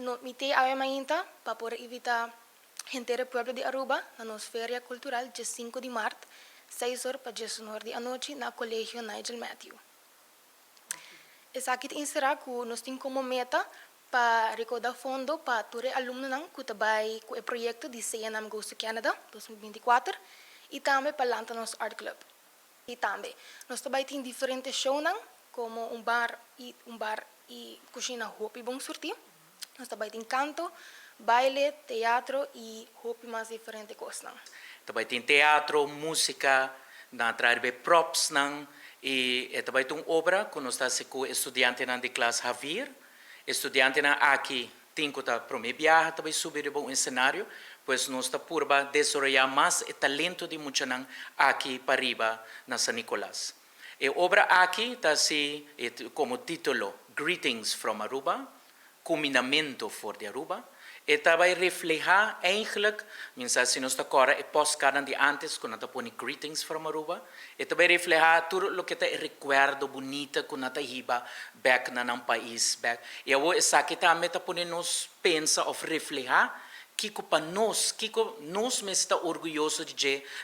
No, mi t'ey awe mainta pa por invita henter pueblo di Aruba na nos Feria Cultural dia 5 di maart, 6 or pa 11 or di anochi na Colegio Nigel Matthew. Esaki ta encera cu nos tin como meta pa recauda fondo pa tur e alumnonan cu ta bay cu e proyecto di CNM Goes to Canada 2024 y tambe pa lanta nos Art Club. Y tambe nos tambe tin diferente shownan, como un bar y cushina hopi bon surti. Nos tambe tin canto, baile, teatro y hopi mas diferente cosnan. Tambe tin teatro, musica, nan a trece props nan y tambe tin un obra cu nos ta cu studiantenan di klas Javier. Studiantenan aki tin cu ta prome biaha tambe subi riba un scenario, pues nos ta purba desaroya mas e talento di muchanan aki pariba na San Nicolas. E obra aki ta asina como titulo "Greetings from Aruba", "Cumindamento for di Aruba", y ta bay refleha eigenlijk, minsa si nos ta corda e postcard di antes, cu ta pone "Greetings from Aruba", y ta bay refleha tur loke ta recuerdo bunita cu nan ta hiba back na nan pais back. Y awor esaki tambe ta pone nos pensa of refleha kico pa nos, kico nos mes ta orguyoso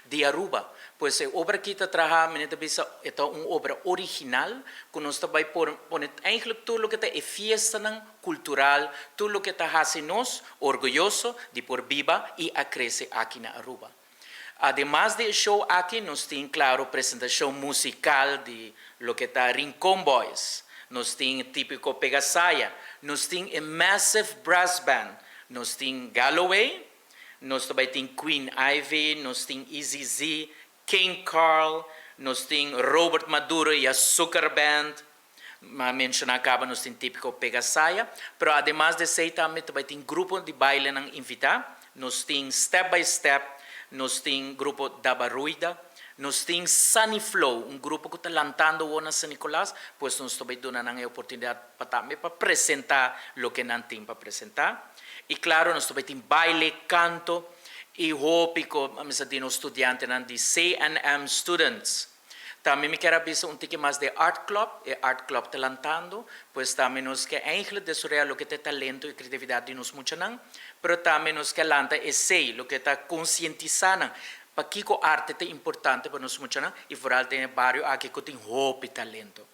di Aruba. Pues e obra cu ta traha, mi ta bisa, ta un obra original, cu nos ta bay pone eigenlijk tur loke ta e fiesta cultural, tur loke ta haci nos orguyoso di por biba y a crece aki na Aruba. Ademas di show aki, nos tin, claro, presentacion musical di loke ta Rincon Boys, nos tin Tipico Pegasaya, nos tin a Massive Brass Band, nos tin Galloway, nos tambe tin Queen Ivy, nos tin Easy Z, King Carl, nos tin Robert Maduro y a Sugar Band, m'a menciona caba nos tin Tipico Pegasaya, pero ademas di esey tambe tin grupo di baile nan invita, nos tin Step by Step, nos tin grupo Dabaruida, nos tin Sunny Flow, un grupo cu ta lantando na San Nicolas, pues nos tambe ta duna e oportunidad pa tambe pa presenta loke nan tin pa presenta. Y claro, nos tambe tin baile, canto y hopi cu, nos studiantenan di CNM Students. Tambe mi kier bisa un tiki mas di Art Club, e Art Club ta lantando, pues tambe nos kier eigenlijk desaroya loke ta talento y creatividad di nos muchanan, pero tambe nos kier lanta esey, loke ta concientisa pakico arte ta importante pa nos muchanan y vooral den bario aki cu tin hopi talento.